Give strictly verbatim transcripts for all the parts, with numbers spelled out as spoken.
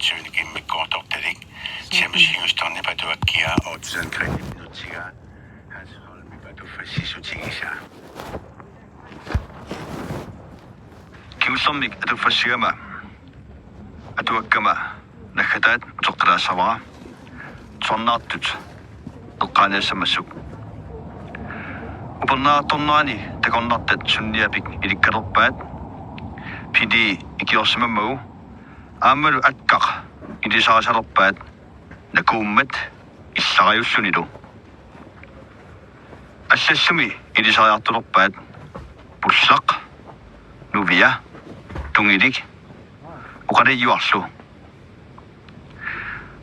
Suni immikkoortortalik. James Houstonip atuakkia otte hundrede minutsiga Hans Holmip atuffassissutigisaa. Kingullermik atuffassigama atuakkama naggataat uteqqilaassavara. Tusarnaartut eqqaaniassamassuk. Upernaartornerani takornartat sunniapik ilikkalerpaat. Pidi ikiorsimammagu aammalu akkaq ilisarisalerpaat nakuummat illarajullunilu. Allallumi ilisariartulerpaat pullaq, nuvia, tungilik, oqalugiarlu.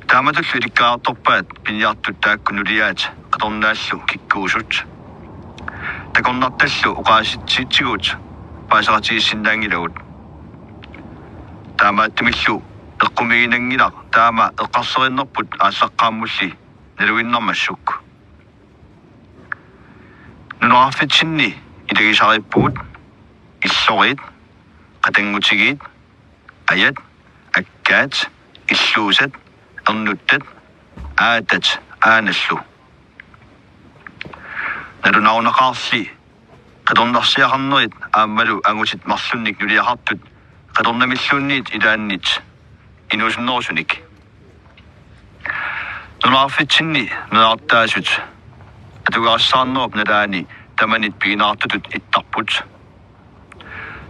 Taamatullu ilikkariartorpaat piniartut taakku nuliaat qitornaallu kikkuusut. Takornartallu oqaasitsitsiguit paasisaqatigiissinnaanngilagut. Taamaattumillu eqqumiiginnanngilaq taama eqqarserinnerput aallaqqaammulli naluinnarmassuk. Nunaqarfitsinni ilagisariippugut illoriit, qatanngutigiit, ajat, akkaat, illuusat, ernuttat, aatat, aanallu. Nalunaarunaqaarli qitornarsiaqarnerit aammalu angutit marlunnik nuliaqartut qitornamilluunniit ilaannit inuusunnerusunik. Nunaqarfitsinni meerartaasut atugarissaarnerup nalaani tamanit pigineqartutut ittarput.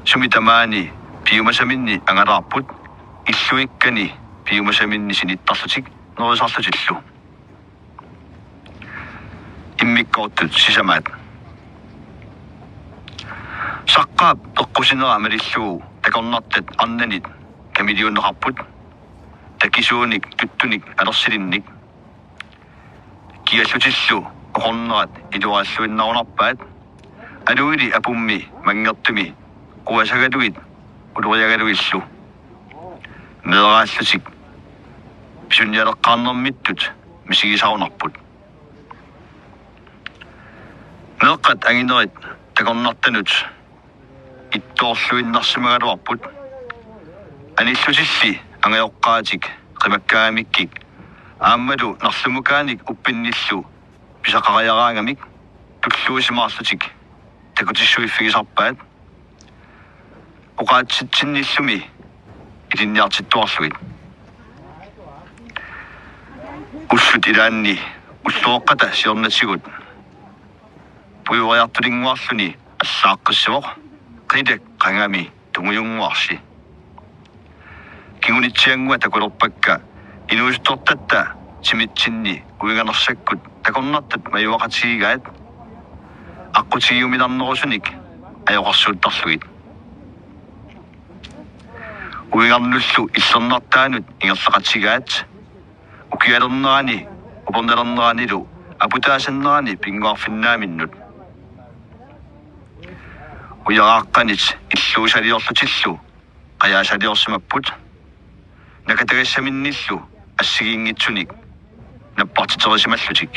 Sumi tamaani piumasaminni angalaarput, illuikkani piumasaminni sinittarlutik nerisarlutillu. Immikkoortut sisamaat. Saqqaap eqqusinera malillugu takornartat arnanit kamiliunneqarput, takisuunik tuttunik alersilinnik. Kiallutillu oqornerat iluarialluinnarunarpaat, aluili apummi manngertumi quasagaluit uloriagalugillu. Meeraallutik pisunialeqqaarnermittut misigisarunarput. Meeqqat anginerit takornartanut ittoorluinnarsimagaluarput. Anillutilli angajoqqaatik qimakkaangamikkik aammalu narlumukaanik uppinnillu pisaqariaraangamik tulluusimaarlutik takutissuiffigisarpaat. Oqaatsitsinnillumi ilinniartittuarlugit. Ullut ilaanni ulloqeqqata siornatigut pujoriartulinnguarluni allaaqqissivoq, qilak qangami tungujunnguarsi. Kingunitsiannguaq takulerpakka inuusuttortatta timitsinni uinganersakkut takornartat majuaqatigigaat aqqutigiuminarnerusunik ajoqersuuttarlugit. Uingarnullu illernartaanut ingerlaqatigaat ukialernerani upernalerneranilu aputaasannerani pinnguarfinnaaminnut. Ujaraaqqanit illuusaliorlutillu qajaasaliorsimapput. Nakatagassaminillu assigiinngitsunik nappartiterisimallutik.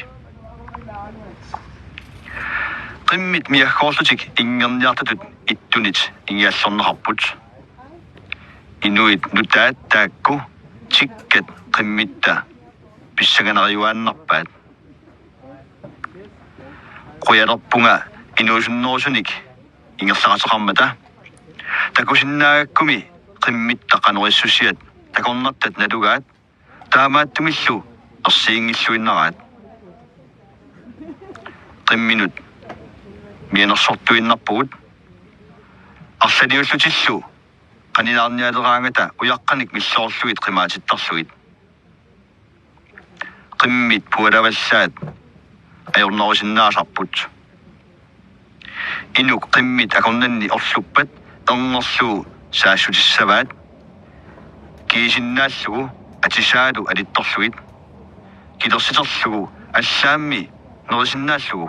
Qimmit miaggoorlutik inngerniartutut ittunit ingiallorneqarput. Inuit nutaat taakku tikkat qimmitta pissanganariuaannarpaat. Qujalerpunga inuusunnerusunik ingerlaqateqarmata. Takusinnaagakkumi qimmitta qanoq issusiat takornartat nalugaat, taamaattumillu ersiginngilluinnaraat. Qimminut mianersortuinnarpugut. Arlaliullutillu qaninaarnialeraangata ujaqqanik milloorlugit qimaatittarlugit. Qimmit pualavallaat ajornarusinnaasarput. Inuk qimmit akornanni orluppat ernerlugu saassutissavaat. Kiisinnaallugu atisaalu alittorlugit. Kilersiterlugu allaammi nerisinnaallugu.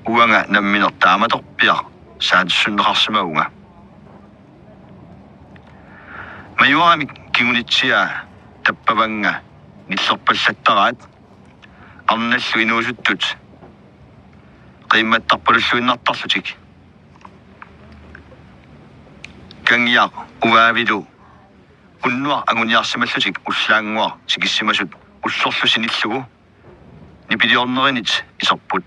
Uanga nammineq taamatorpiaq saassunneqarsimavunga. Majuaramik kingunitsiaa tappavannga nillerpallattaraat, arnallu inuusuttut qiimmattarpalulluinnartarlutik. Kangiaq uvaavilu Unnuaq anguniarsimallutik ullaannguaq tikissimasut ullorlu sinillugu nipiliornerinit iserput.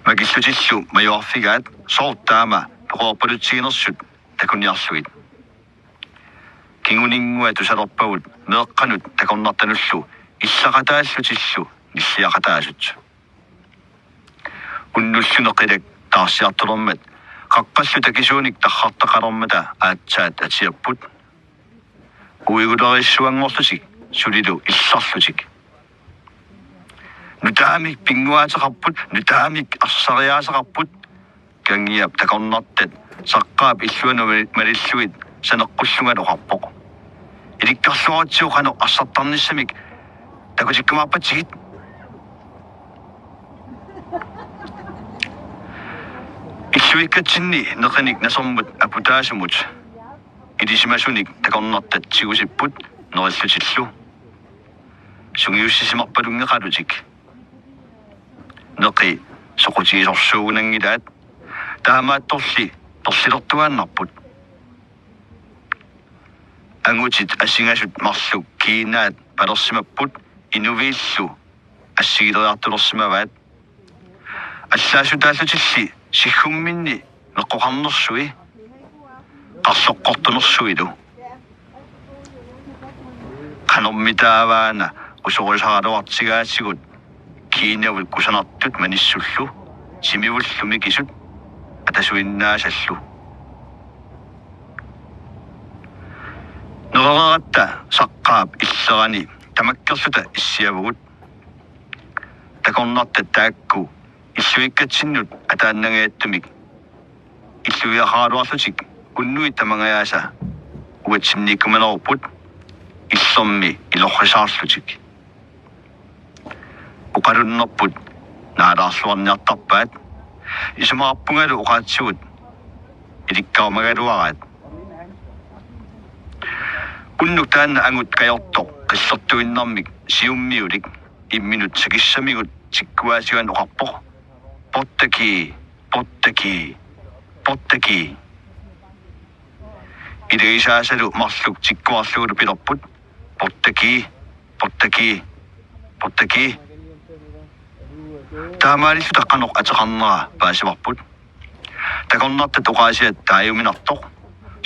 Makillutillu majuarfigaat sooq taama peqorpalutsiginersut takuniarlugit. Kinguninngua tusalerpagut meeqqanut takornartanullu illaqataallutillu nilliaqataasut. Unnullu neqilak taarsiartulermat qaqqallu takisuunik tarrartaqalermata aatsaat atiapput. Uigulerissuanngorlutik sulilu illarlutik. Nutaamik pinnguaateqarput, nutaamik arsariaaseqarput. Kangiap takornartat Saqqaap illuanut malillugit saneqqullunga oqarpoq: Ilikkarluarutsigu qanoq arsartarnissamik takutikkumaarpatsigit. Illuikkatsinni neqinik nasermut aputaasumut ilisimasunik takornartat tigusipput nerillutillu. Sungiussisimarpalunngeqalutik. Neqi soqutigisorsuugunanngilaat, taamaattorli perlilertuaannarput. Angutit asingasut marluk kiinaat palersimapput inuviillu assigileriartulersimavaat. Allaassutaallutilli siggumminni meqqoqarnersui qarloqqortunersuilu. Qanormitaavaana usorisaraluartigaatigut kiinavut kusanartut manissullu timivullu mikisut atasuinnaasallu. Nerereeratta Saqqaap illerani tamakkerluta issiavugut. Takornartat taakku illuikkatsinnut ataannangajatsumik illuiaqaraluarlutik unnuit tamangajaasa uatsinniikkumanerupput illermi ilorrisaarlutik. Oqalunnerput naalaarluarniartarpaat, isumaqarpungalu oqaatsigut ilikkarumagaluaraat. Unnuk taanna angut kajortoq qillertuinnarmik siummiulik imminut sakissamigut tikkuaasigaanni oqarpoq: Portaki, portaki, portaki. Ilagisaasalu marluk tikkuarlugulu pilerput: Portaki, portaki, portaki. Taamaalilluta qanoq ateqarnera paasivarput. Takornartat oqaasiat taajuminartoq,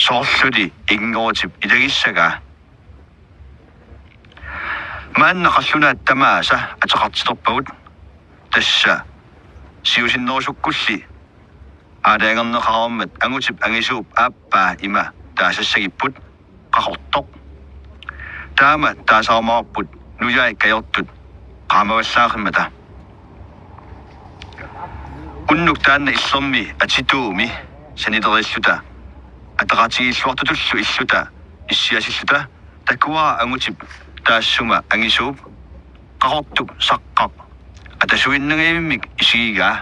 soorluli Inngorutip ilagissagaa. Maanna qallunaat tamaasa ateqartilerpagut, tassa siusinnerusukkulli aalajangerneqareermat angutip angisuup aappaa ima taasassagipput: Qaqortoq. Taama taasarumaarput nujai kajortut qaamavallaaqimmata. Unnuk taanna illermi atituumi sanilerilluta ataqatigiilluartutullu illuta issiasilluta takuara angutip taassuma angisuup Qaqortup Saqqaq atasuinnangajavimmik isigigaa.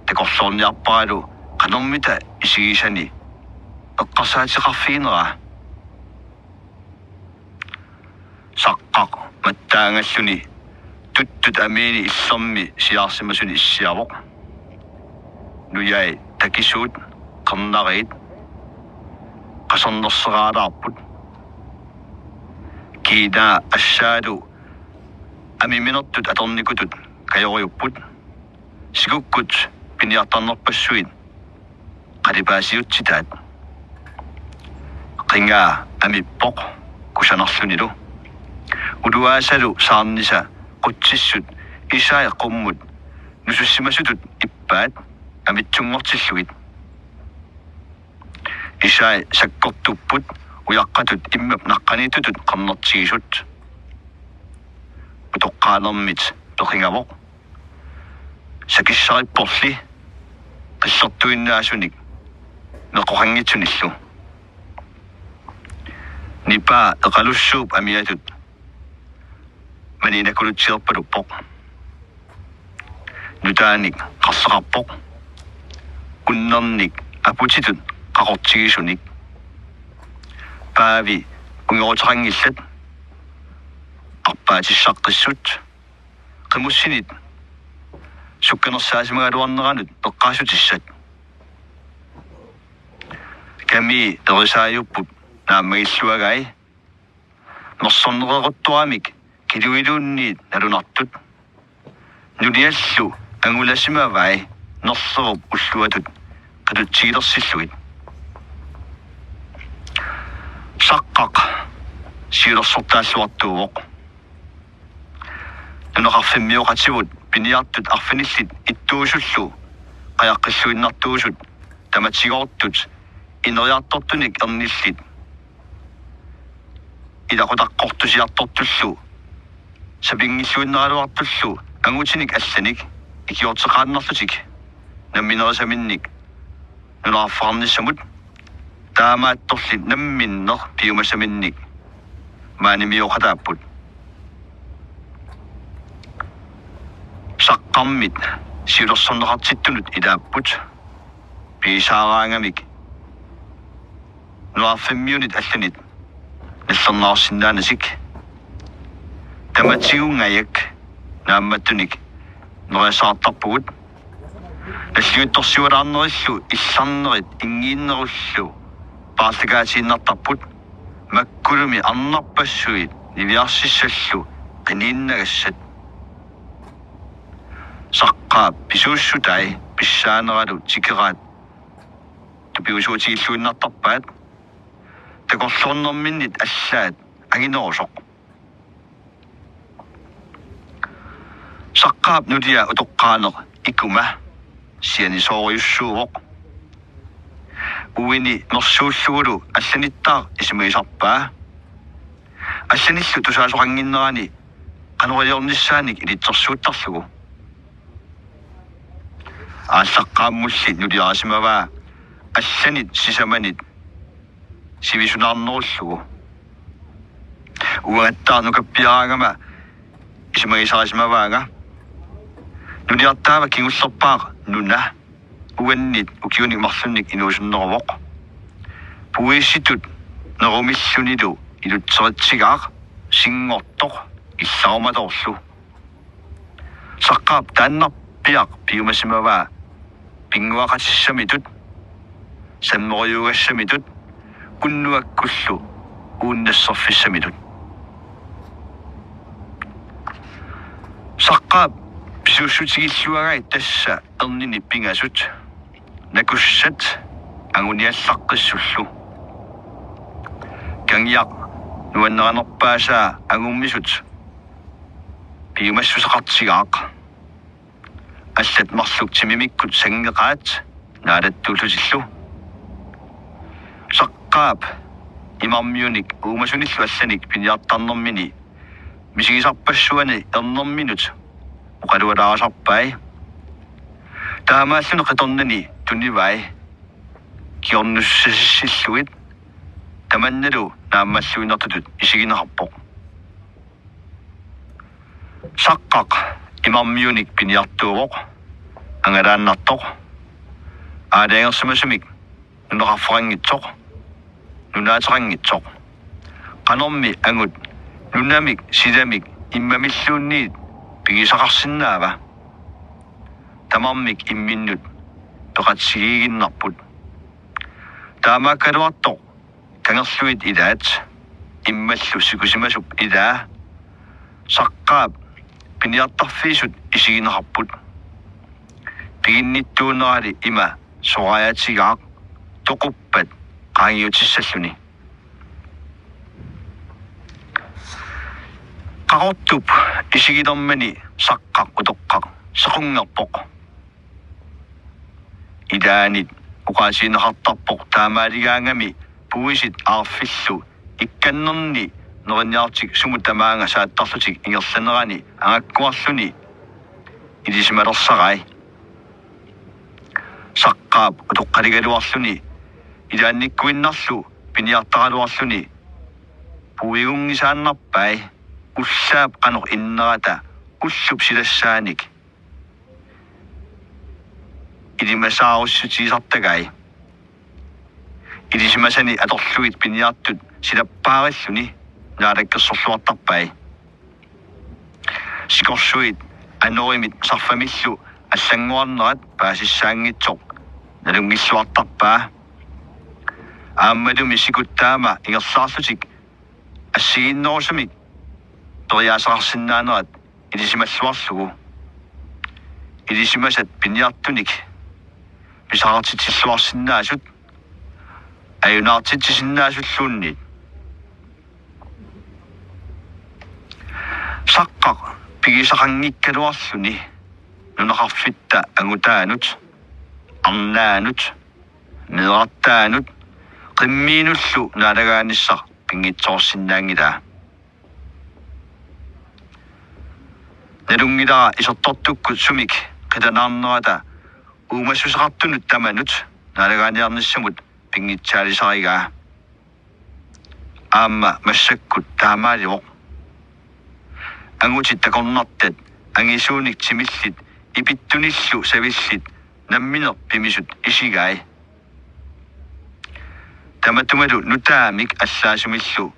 Takorloorniarparalu qanormita isigisani eqqarsaateqarfiginera. Saqqaq mattaangalluni tuttut amiini illermi siaarsimasuni issiavoq. Nujai takisuut qernariit qasernerseraalaarput. Kiinaa assaalu amiminertut atornikutut kajoriupput. Sikukkut piniartarnerpassuit qalipaasiutsitaat. Qingaa amippoq kusanarlunilu. Uluaasalu saarnisa qutsissut isai qummut nusussimasutut ippaat amitsunngortillugit. Isai sakkortupput ujaqqatut immap naqqaniittutut qernertigisut. Utoqqaanermit peqingavoq. Sakissaripporli qillertuinnaasunik meqqoqanngitsunillu. Nipaa eqalussuup amiatut maniinakulutsiorpaluppoq. Nutaanik qarleqarpoq. Unnernik aputitut qaqortigisunik. Paavi ungeruteqanngillat. Arpaatissaqqiissut. Qimussinit sukkanersaasimagaluarneranut eqqaassutissat. Nami erisaajupput naammagilluagai. Nersorneqeruttuamik kiluiluunniit nalunartut. Nuliallu angulasimavai nerlerup ulluatut qitutsigilersillugit. Saqqaq siulersortaalluartuuvoq. Nunaqarfimmioqatigut piniartut arfinillit ittuusullu qajaqqilluinnartuusut tamatigoortut ineriartortunik ernillit ilaqutaqqortusiartortullu sapinngilluinnaraluartullu angutinik allanik ikiorteqaannarlutik namminerisaminnik nunaqarfeqarnissamut taamaattorli namminneq piumasaminnik maanimioqataapput. Saqqarmit siulersorneqartittunut ilaapput pigisaaraangamik nunaqarfimmiunit allanit nallernaarsinnaanasik. Tamatigungajak naammattunik neriasaartarpugut. Nalliuttorsiulaarnerillu illarnerit inngiinnerullu paarlakaatiinnartarput. Makkulumi arnarpassuit niviarsissallu qiniinnagassat. Saqqaap pisuussutai pissaaneralu tikeraat tupiusuutigilluinnartarpaat. Takorloornerminnit allaat anginerusoq. Saqqaap nulia utoqqaaneq Ikuma sianisoorujussuuvoq. Uini mersuullugulu allanittaaq isumagisarpaa. Allanillu tusaasoqannginnerani qanoq iliornissaanik ilitsersuuttarlugu. Aallaqqaammulli nuliarisimavaa allanit sisamanit sivisunaarnerullugu. Uangattaaq nukappiaraangama isumagisarisimavaanga. Nuliartaava kingullerpaaq nuna uannit ukiunik marlunnik inuusunneruvoq. Puisitut nerumillunilu ilutseritsigaaq sinngortoq illarumatoorlu. Saqqaap taannarpiaq piumasimavaa pinnguaqatissamitut, sammerujuugassamitut, unnuakkullu uunnasserfissamitut. Saqqaap pisuussutigilluagai tassa ernini pingasut, nakussat anguniallaqqissullu. Kangiaq nuanneranerpaasaa angummisut piumassuseqartigaaq. Allat marluk timimikkut sanngeqaat naalattuullutillu. Saqqaap imarmiunik uumasunillu allanik piniartarnermini misigisarpassuani ernerminut oqalualaarisarpai. Taamaalluni qitornani tunivai kiornussasissillugit tamannalu naammalluinnartutut isigineqarpoq. Saqqaq imarmiunik piniartuuvoq, angalaannartoq, aalajangersimasumik nunaqarfeqanngitsoq, nunaateqanngitsoq. Qanormi angut nunamik silamik immamilluunniit pigisaqarsinnaava? Tamarmik imminnut peqatigiiginnarput. Taamaakkaluartoq kangerluit ilaat immallu sikusimasup ilaa Saqqaap piniartarfiisut isigineqarput. Piginnittuunerali ima soraajatigaaq toquppat qaangiutissalluni. Qaqortup isigilermani Saqqaq utoqqaq sequnngerpoq. Ilaanit oqaasiineqartarpoq taamaaligaangami puisit aarfillu ikkannerni nerinniartik sumut tamaanga saattarlutik ingerlanerani angakkuarluni ilisimalersaraai. Saqqaap utoqqaligaluarluni ilaannikkuinnarlu piniartaraluarluni puigunngisaannarpai ullaap qanoq innerata ullup silassaanik ilimasaarussutisartagai. Ilisimasani atorlugit piniartut silappaarilluni naalakkersorluartarpai. Sikorsuit anorimit sarfamillu allanngorarnerat paasissaanngitsoq nalunngilluartarpaa. Aammalumi sikut taama ingerlaarlutik assigiinnerusumik periaaseqarsinnaanerat ilisimalluarlugu. Ilisimasat piniartunik pisaqartitsilluarsinnaasut ajunaartitsisinnaasulluunniit. Saqqaq pigisaqanngikkaluarluni nunaqarfitta angutaanut, arnaanut, meerartaanut qimmiinullu naalagaanissaq pinngitsoorsinnaanngilaa. Nalunngilara isertortukkut sumik qilanaarnerata uumassuseqartunut tamanut naalagaaniarnissamut pinngitsaalisarigaa. Aamma massakkut taamaalivoq. Angutit takornartat angisuunik timillit ipittunillu savillit nammineq pimisut isigai. Tamatumalu nutaamik allaasumillu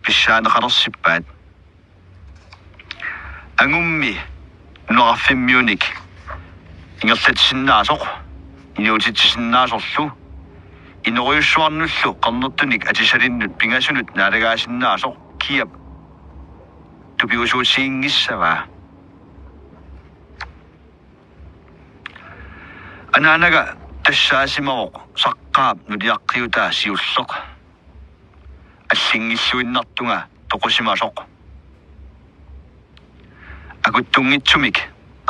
pissaaneqalersippaat. Angummi nunaqarfimmiunik ingerlatsisinnaasoq, inuutitsisinnaassorlu, inorujussuarnullu qernertunik atisalinnut pingasunut naalagaasinnaasoq kiap tupigusuutiginngissavaa. Anaanaga tassaasimavoq Saqqaap nuliaqqiutaa siulleq. Allinngilluinnartunga toqusimasoq. Akuttunngitsumik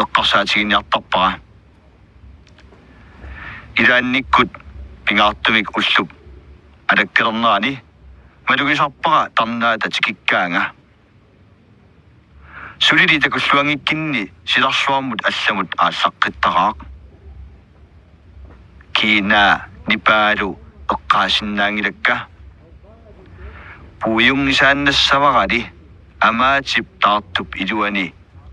eqqarsaatiginiartarpara. Ilaannikkut pingaartumik ullup alakkalernerani malugisarpara tarnaata tikikkaanga. Sulili takulluanngikkinni silarsuarmut allamut aallaqqittaraaq. Kiinaa nipaalu eqqaasinnaanngilakka. Puiunngisaannassavarali amaatip taartup iluani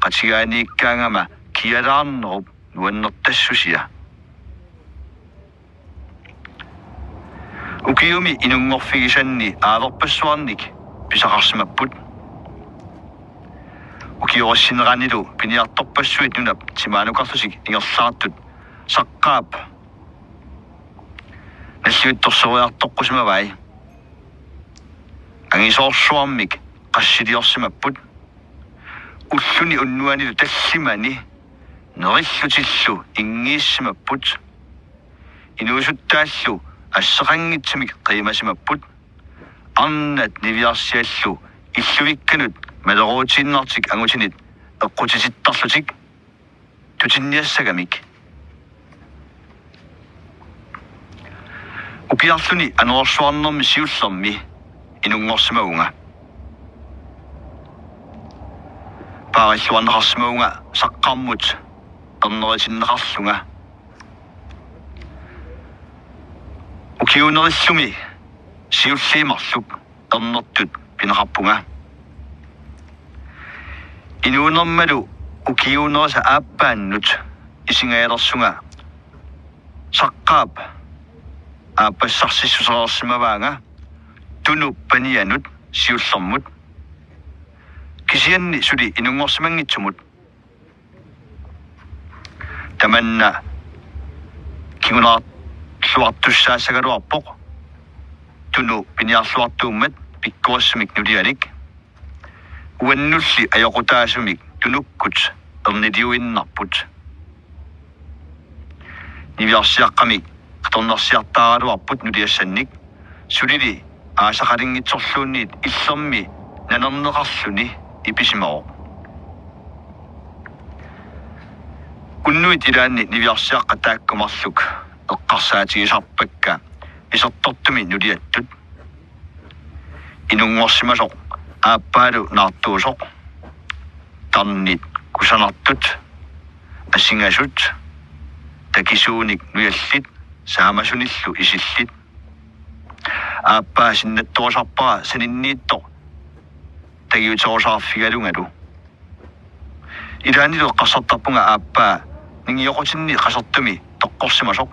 qatigaaniikkaangama kialaarnerup nuannertassusia. Ukiumi inunngorfigisanni aaverpassuarnik pisaqarsimapput. Ukiorissineranilu piniartorpassuit nunap timaanukarlutik ingerlaartut Saqqaap nalliuttorsoriartoqqusimavai. Angisoorsuarmik qassiliorsimapput. Ulluni unnuanilu tallimani nerillutillu inngiissimapput. Inuusuttaallu asseqanngitsumik qiimasimapput. Arnat niviarsiallu illuvikkanut maleruutiinnartik angutinit eqqutitittarlutik tutinniassagamik. Ukiarluni anorersuarnermi siullermi inunngorsimavunga. Paarilluarneqarsimavunga Saqqarmut erneritinneqarlunga. Ukiuunerillumi siulliit marluk ernertut pineqarpunga. Inuunermalu ukiuunerisa aappaannut isingajalersunga Saqqaap aappassarsiissusereersimavaanga Tunup panianut siullermut. Kisianni suli inunngorsimanngitsumut. Tamanna kingunaarluartussaassagaluarpoq Tunu piniarluartuummat pikkorissumik nulialik. Uannulli ajoqutaasumik Tunukkut erniliuinnarput. Niviarsiaqqamik qitornarsiartaaraluarput nuliassannik, sulili aasaqalinngitsorluunniit illermi nanerneqarluni ipisimavoq. Unnuit ilaanni niviarsiaqqat taakku marluk eqqarsaatigisarpakka isertortumi nuliattut. Inunngorsimasoq aappaalu naartuusoq, tarnit kusanartut, asingasut, takisuunik nujallit saamasunillu isillit. Aappaa sinnattorusarpara saninniittoq tagiuterusaarfigalungalu. Ilaannilu eqqarsartarpunga aappaa ningioqutinni qasertumi toqqorsimasoq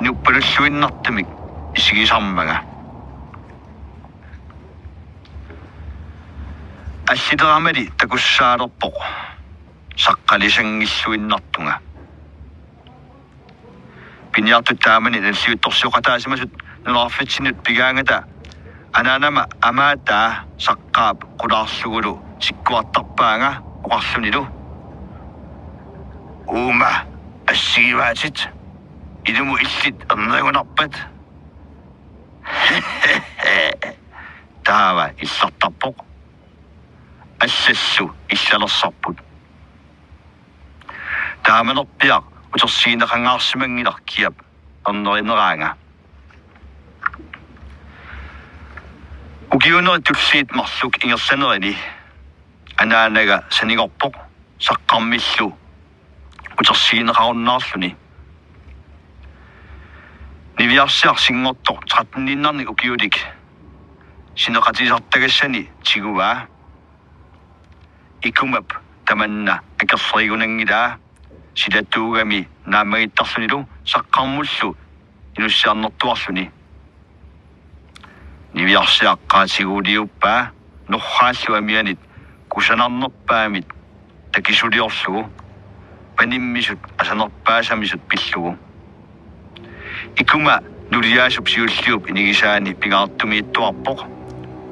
inuppalulluinnartumik isigisarmanga. Alliteramali takussaalerpoq saqqalisanngilluinnartunga. Piniartut taamani nalliuttorsioqataasimasut nunarfitsinnut pigaangata anaanama amaataa Saqqaap qulaarlugulu tikkuartarpaanga oqarlunilu: "Uuma assigivaatit, ilumut illit erniagunarpat." Taava illartarpoq. Allallu illalersarput. Taamanerpiaq utersigineqangaarsimanngilaq kiap ernerineraanga. Ukiunerit tulliit marluk ingerlanerini anaanaga sanigorpoq Saqqarmillu utersigineqarunnaarluni. Niviarsiaq sinngortoq tretteniinnarnik ukiulik sineqatigisartagassani tiguvaa. Ikumap tamanna akerlerigunanngilaa silatuugami naammagittarlunilu Saqqarmullu inussiarnertuarluni. Niviarsiaqqaat siguuliuppaa norraallu amianit kusanarnerpaamit takisuliorlugu, panimmisut asanerpaasamisut pillugu. Ikuma nuliaasup siulliup inigisaani pingaartumiittuarpoq,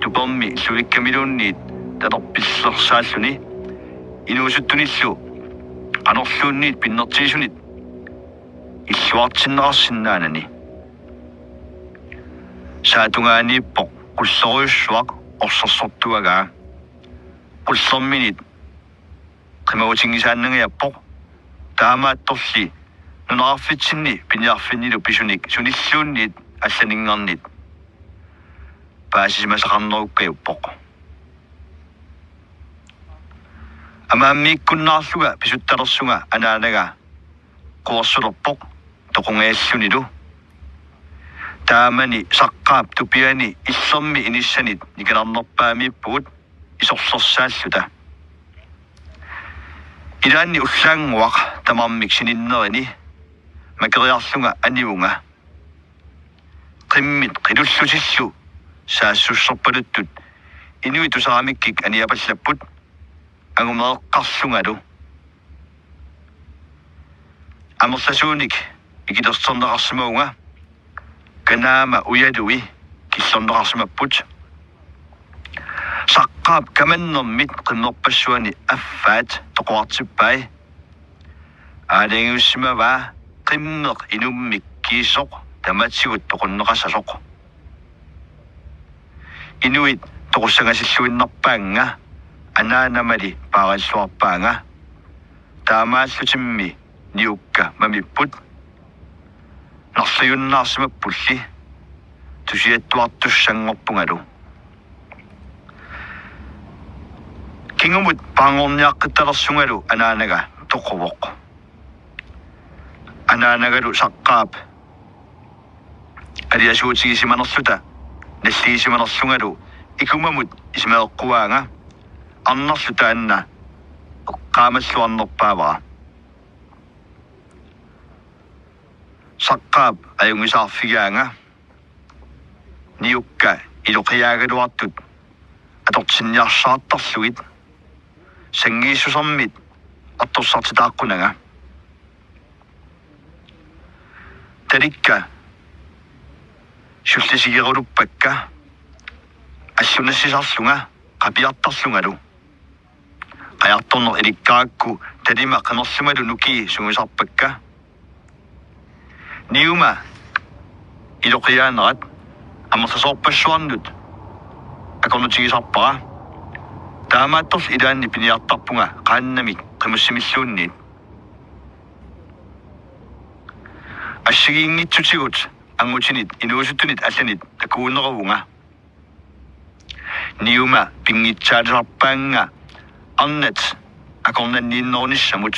tupermi illuikkamiluunniit talerpillersaalluni, inuusuttunillu qanorluunniit pinnertiisunit illuartinneqarsinnaanani. Saatungaaniippoq qullorujussuaq orsersortuagaa. Qullerminit qimagutinngisaannangajappoq, taamaattorli nunaqarfitsinni piniarfinnilu pisunik sunilluunniit allaninngornit paasisimasaqarnerukkajuppoq. Amaammiikkunnaarlunga pisuttalersunga anaanaga quersulerpoq toqungajallunilu. Taamani Saqqaap tupiani illermi inissanit nikanarnerpaamiippugut isorlersaalluta. Ilaanni ullaannguaq tamarmik sininnerini makeriarlunga animunga. Qimmit qilullutillu saassusserpaluttut inuit tusaramikkik aniapallapput angumeeqqarlungalu. Amerlasuunik ikilersorneqarsimavunga, kanaama ujalui killorneqarsimapput. Saqqaap kamannermit qimmerpassuani affaat toqorartippai. Aalajangiussimavaa qimmeq inummik kiisoq tamatigut toqunneqassasoq. Inuit toqussangasilluinnarpaannga, anaanamali paarilluarpaanga. Taamaallutimmi niukka mamipput. Narlujunnaarsimappulli tusiattuartussanngorpungalu. Kingumut paarngorniaqqittalersungalu anaanaga toquvoq. Anaanagalu Saqqaap aliasuutigisimanerluta nalligisimanerlungalu ikumamut isimeeqquaanga, arnarlu taanna eqqaamalluarnerpaavara. Saqqaap ajunngisaarfigaanga, niukka iloqiaagaluartut atortinniarsaartarlugit sanngiissusermit artorsartitaaqqunanga. Talikka sullisigeruluppakka allunassisarlunga qapiartarlungalu. Qajartorneq ilikkarakku talima qinerlumalu nukii sungiusarpakka. Niuma iloqiaanerat amerlasoorpassuarnut akornutigisarpara. Taamaattorli ilaanni piniartarpunga qaannamik qimussimilluunniit. Assigiinngitsutigut angutinit inuusuttunit allanit takuuneruvunga. Niuma pinngitsaalisarpaannga arnat akornanniinnerunissamut.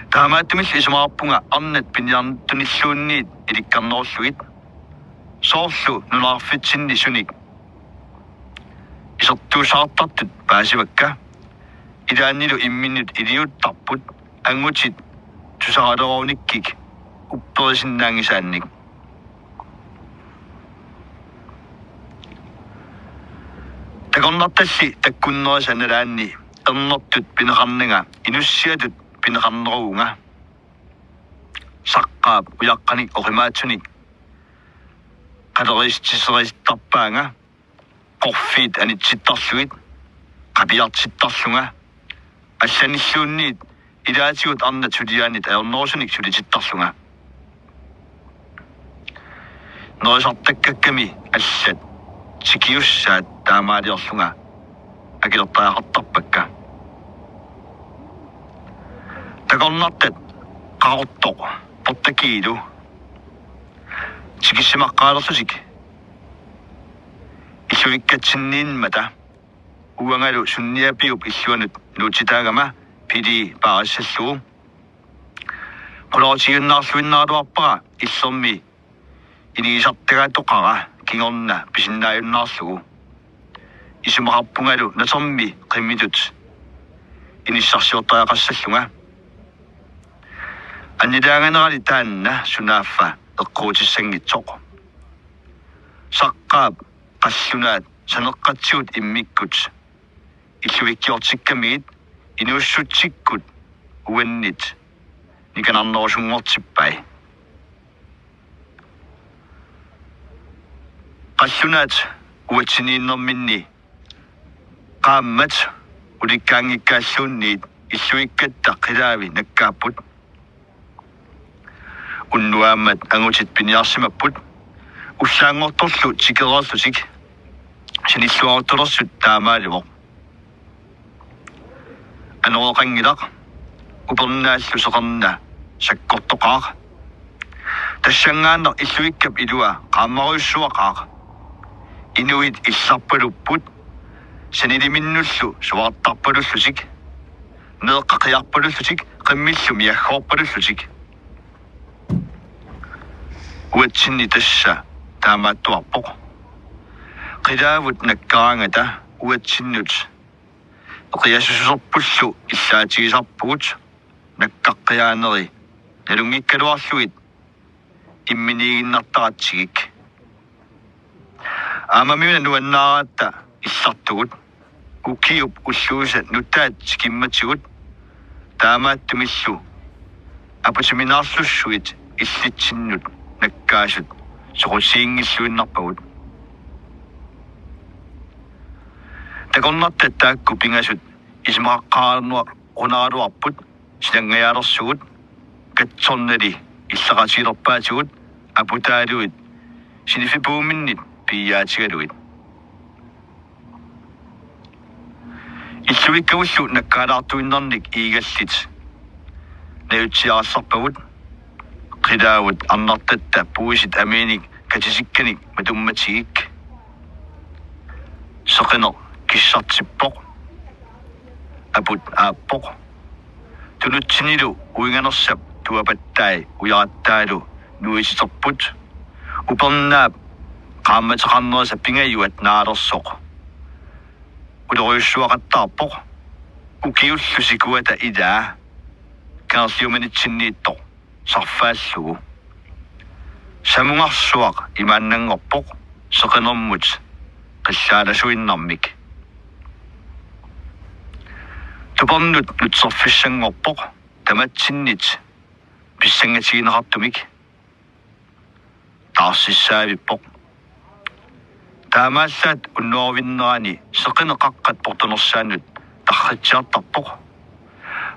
Taamaattumillu isumaqarpunga arnat piniartunilluunniit ilikkarnerullugit. Soorlu nunarfitsinni sunik isertuusaartartut paasivakka. Ilaannilu imminnut iliuttarput angutit tusaraleruunikkik upperisinnaanngisaannik. Takornartalli takkunnerisa nalaanni ernertut pineqarnanga inussiatut pineqarneruvunga. Saqqaap ujaqqanik oqimaatsunik qaleriissitsiserisittarpaanga, qorfiit anitsittarlugit, qapiartittarlunga, allanilluunniit ilaatigut arnat suliaannit ajornerusunik sulitittarlunga. Nerisartakkakkami allat tikiussaat taamaaliorlunga akilertariaqartarpakka. Takornartat Qaqortoq Portakiilu tikissimaqqaalerlutik illuikkatsinniimmata uangalu sunniapiup illuanut nuutsitaagama pili paarissallugu. Qularutigiunnaarluinnaraluarpara illermi inigisartagaatoqara kingorna pisinnaajunnaarlugu. Isumaqarpungalu natermi qimmitut inissarsiortariaqassallunga. Annilaanganerali taanna sunaaffa eqquutissanngitsoq. Saqqaap qallunaat saneqqatsigut immikkut illuikkiortikkamigit inuussutsikkut uannit nikanarnerusunngortippai. Qallunaat uatsiniinnerminni qaammat ulikkaanngikkalluunniit illuikkatta qilaavi nakkaapput. Unnuaammat angutit piniarsimapput, ullaanngortorlu tikereerlutik, sanilluaruttulersut taamaalivoq. Anoreqanngilaq, upernaallu seqerna sakkortoqaaq. Tassanngaannaq illuikkap ilua qaammarujussuaqaaq. Inuit illarpalupput, saniliminnullu suaartarpalullutik, meeqqat qiarpalullutik, qimmillu miaggoorpalullutik. Uatsinni tassa taamaattuarpoq. Qilaavut nakkaraangata uatsinnut eqiasususerpullu illaatigisarpugut nakkaqqiaaneri nalunngikkaluarlugit imminiiginnartaratsigik. Aammami una nuannaaratta illartugut, ukiup ulluisa nutaat tikimmatigut, taamaattumillu aputiminaarlussuit illitsinnut nakkaasut soqutiginngilluinnarpagut. Takornartat taakku pingasut isumaqaqqaarnua qunaraluarput, silanngajaalersugut, katsornali illaqatigilerpaatigut, aputaaluit siniffipuuminnit piiaatigalugit. Illuikkavullu nakkaalaartuinnarnik iigallit najutsiarallarpagut, qilaavut arnartatta puisit amiinik katisikkanik matummatigik. Seqineq kissartippoq. Aput aappoq. Tunutsinilu uinganersap tuapattai ujarattaalu nuisiterput. Upernaap qaammateqarnerisa pingajuat naalersoq ulerujussuaqattaarpoq. Ukiullu sikuata ilaa kangerliumanitsinniittoq sarfaallugu. Samungarsuaq imaannanngorpoq seqinermut qillaalasuinnarmik. Tupernut nutserfissanngorpoq tamatsinnit pissangatigineqartumik. Taarsissaavippoq. Taamaallaat unnuaruvinnerani seqineq qaqqat portunersaannut tarritsiartarpoq.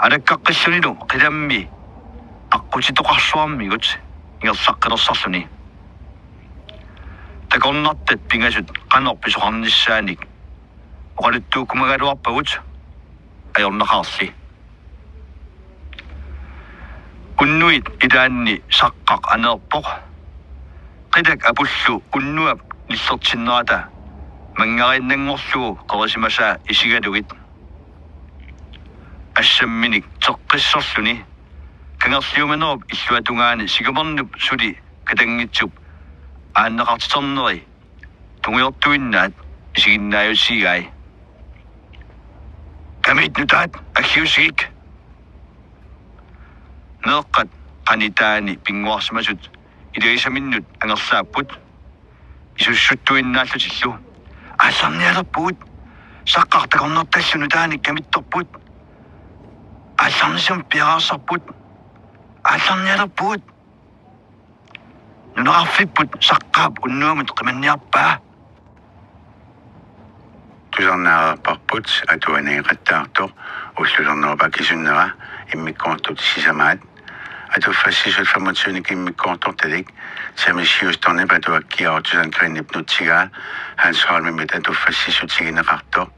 Alakkaqqillunilu qilammi aqqutitoqarsuarmigut ingerlaqqilersarluni. Takornartat pingasut qanoq pisoqarnissaanik oqaluttuukkumagaluarpagut ajornaqaarli. Unnuit ilaanni Saqqaq aneerpoq. Qilak Apullu unnuap nillertinnerata manngariinnanngorlugu qerisimasaa isigalugit. Assamminik teqqisserluni kangerliumanerup illuatungaani sikumernup suli katanngitsup aanneqartiterneri tungujortuinnaat isiginnaajutigai. Kamiit nutaat aggiusigik. Meeqqat qanitaani pinnguarsimasut ilagisaminnut angerlaapput isussuttuinnaallutillu. Aallarnialerpugut. Saqqaq takornartallu nutaanik kamittorput. Aallarnissamut piareersarput. Aallarnialerpugut. Nunaqarfipput Saqqaap unnuamut qimanniarpaa. Tusarnaareerparput atuaneeqattaartoq ullulernerup akisunnera immikkoortut sisamaat. Atuffassissut femogtyvenik immikkoortortalik James Houstonip atuakkiartusan Greenip nutsigaa Hans Holmimit atuffassissutigineqartoq.